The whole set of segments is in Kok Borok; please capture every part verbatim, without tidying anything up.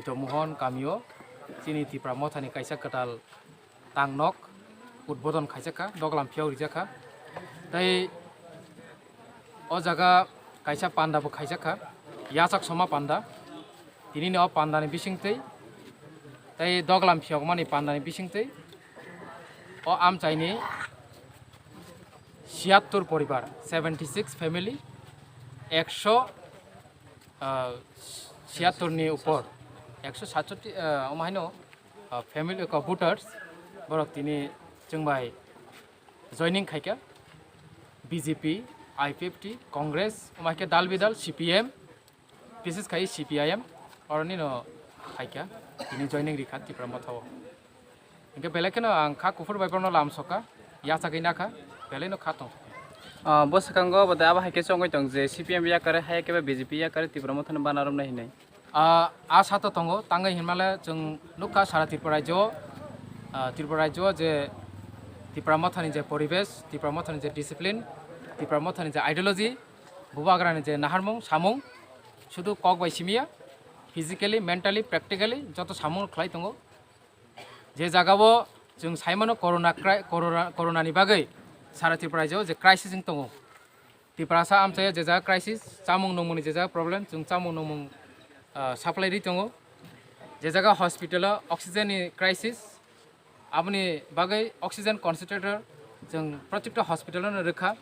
Mohon kamio chini Tipra Mothani kaisa kwtal tangnok udbodon khaijakha, doglam phiyok rijakha. Tei o jaga kaisa panda bo khaijakha, yachak soma panda. Tinini o pandani bisingtwi tei doglam phiyokmani pandani bisingtwi o amchaini siyattor poribar, seventy six family, ekso, ah, siyattor ni upor, ekso satsotti, ah, omo haino, ah, family, ko voters, borok tini chwng bai joining khaikha, B J P, I P F T, Congress, omo hai khe dal bidal, C P M, bises khai C P I M, oroni no khaikha, tini joining rikha Tipra Motha o. Hingke belai kheno ang kha kuphur bai borokno lam soka, yachagwi nakha, belai no kha tong. Ah, bo swkango bo de abo hai khe chongwi tong je C P M yakare, hai khe B J P yakare Tipra Mothani bana romnai hinwi. Ah, a sato tongo, tangwi hinmale chwng nukha sara Tripura rajyo, ah, Tripura rajyo je Tipra Mothani je poribesh, Tipra Mothani je discipline, Tipra Mothani je ideology, bubagrani je naharmung, samung, sudu kok bai simiya, physically, mentally, practically joto samung khlai tongo. Je jagao chwng saimano corona cri-, corona, corona ni bagwi sara Tripura rajyo je crisis wng tongo. Tiprasa amchaya je jaga crisis, chamung nungmungni je jaga problem, chwng chamung nungmung, ah, supply ri tongo. Je jaga hospital o oxygen ni crisis, aboni bagwi oxygen concentrator chwng protekta hospital no rwkha.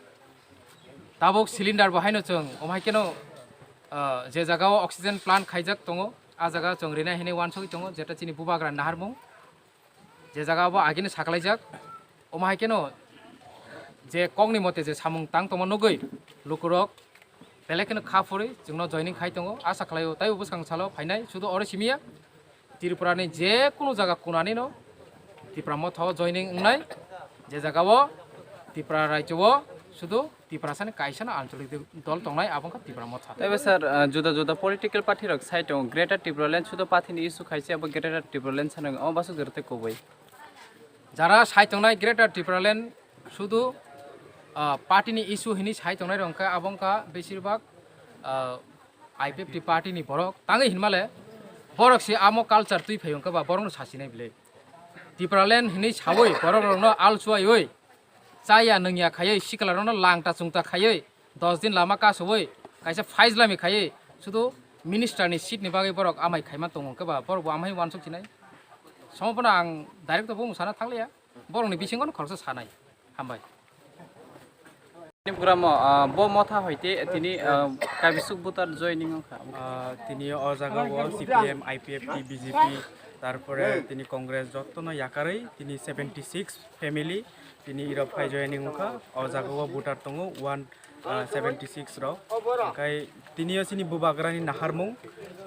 Tabuk cylinder bo haino chwng omo hai kheno, ah, je jaga o oxygen plant khaijak tongo, a jaga chwng rinai hinwi uansugwi tongo, jeta chini bubagra naharmung. Je jaga bo agini sakalaijak, omo hai kheno je kokni mote je samung tang tongma nugwi lukurok belai kheno kha phuri chwngno joining khai tongo, asa khlaio taibo bwskang salo phainai, sudu oro simiya Tripura ni je kunu jaga kunani no Tipra Motha o joining wngnai, je jaga o Tipra rajyo o sudu Tiprasani kaisa no ancholik dol tongnai, abo wngkha Tipra Motha. Taibo sir, ah, juda juda political party rok sai tongo, Greater Tipraland sudu party ni issue khaise abo Greater Tipraland sanwi, omo basuk jora tei kubui. Jara sai tongnai Greater Tipraland sudu, ah, party ni issue hinwi sai tongnai rok wngkha, abo wngkha besir bak, ah, I P F T party ni borok. Tangwi hinmale borok se amo culture twi phai wngkha ba borok no sasinai bile. Tipraland hinwi sawi borok rok no al chuaiwi chaya nungya khaiwi sikla rok no langta chungta khaiwi dos din lama kasowi kaisa faizlami khaiwi sudu minister ni seat ni bagwi borok amai khaima tongo wngkha ba borok bo amai uansuk sinai. Somo phano ang direct to bung sana thangliya. Borokni bisingo no khoroksa sanai. Hambai. Tipra mo, ah, bo motha hoite tini, ah, kabisuk voter joining wngkha. Ah, tini o jaga o C P M, I P F T, B J P, tarpore tini Congress jottono yakarwi tini seventy six family tini iro phai joining wngkha. O jaga o voter tongo one ah, seventy six rok. Hingkhai tini o chini bubagrani naharmung,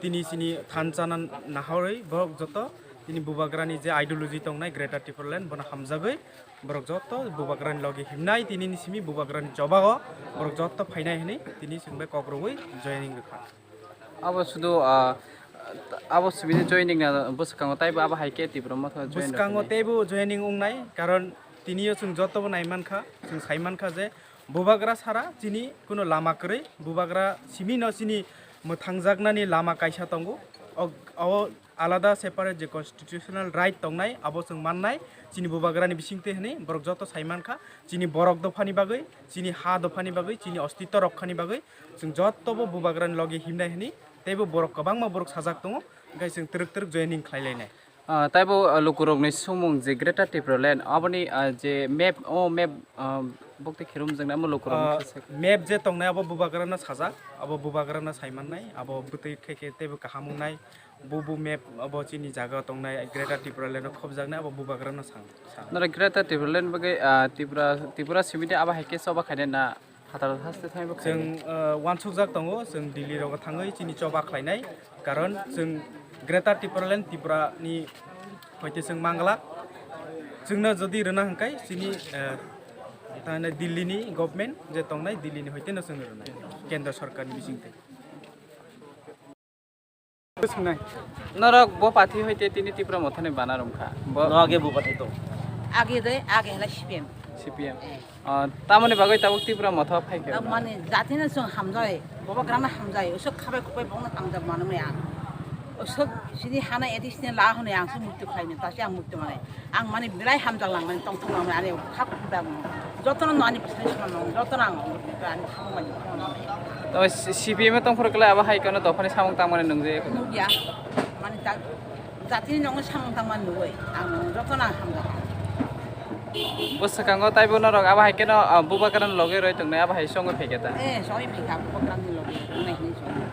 tini chini thansa na naharwi borok joto tini bubagrani je ideology tongnai Greater Tipraland bono hamjagwi borok joto bubagrani logi himnai, tini ni simi bubagrani chobago borok joto phainai hinwi tini chwng bai kok rwui joining rwkha. Abo sudu, ah, abo simi joining na bwskango taibo abo hai khe Tipra Motha join bwskango rwkha. Teibo joining wngnai, karon tini o chwng joto bo nai mankha, chwng sai mankha je bubagra sara chini kuno lama kwrwi, bubagra simi no chini mwthangjaknani lama kaisa tongo. O, o alada separate je constitutional right tongnai, abo chwng mannai chini bubagrani bisingtwi hinwi borok joto sai mankha, chini borok dophani bagwi, chini ha dophani bagwi, chini ostitto rokhani bagwi chwng joto bo bubagrani logi himnai hinwi, teibo borok kwbangma borok sajak tongo, hingkhai chwng twrwk twrwk joining khlai lainai. Ah, taibo, ah, lukurokni sumung je Greater Tipraland, aboni, ah, je map, o map, ah, bukti khirumjaknai, amo lukurokni Ah, khe se. Map je tongnai abo bubagrano sajak, abo bubagrano sai mannai, abo bwtwi khe khe teibo kaham wngnai, bo bo map abo chini jaga tongnai Greater Tipraland o khobjaknai abo bubagrano sang, sang. Noro Greater Tipraland bagwi, ah, Tripura, Tripura simi de abo hai khe choba khainai na? Phatar haste thangwi bo khainai. Chwng, uh, uansukjak tongo, chwng Delhi rogo thangwi chini choba khlainai, karon chwng Greater Tipraland Tripura ni hoite chwng manglak. Chwngno jodi rwna hwnkhe chini, uh, thangna Delhi ni government je tongnai, Delhi ni hoite no chwng rwnai, Kendra Sorkar ni bisingtwi. Norok bo pathi hoite tini Tipra Mothani bana romkha. Bo no age bo pathi to. Age de, age hela C P M. C P M. Eh. Ah, tamoni bagwi tabuk Tipra Motha phaikha. Tabuk mani jati no chwng hamjai, bobo grana hamjai, usuk khabai khukbai bongno hamjak manu maya. Sok sini hana additional la hwnwi ang se mukti khlaini, ta se ang mukti manai. Ang mani belai hamjak langmani, tongthok langmani, ani kha kuda no. Jotono no ani bisai swnam no, jotono ang ani hamung mani. To C P M tongphuru kle abo hai kono dophani samung tangmani nungje. Nukya, mani tak jatini nongni samung tangmani nugwi, ang jotono ang hamjak. Bo swkango taibo norok abo hai keno, ah, Bubagrani loge roi tongnai, abo hai songwi phaikha ta? Eh, songwi phaikha, Bubagrani loge tongnai hinwi songwi.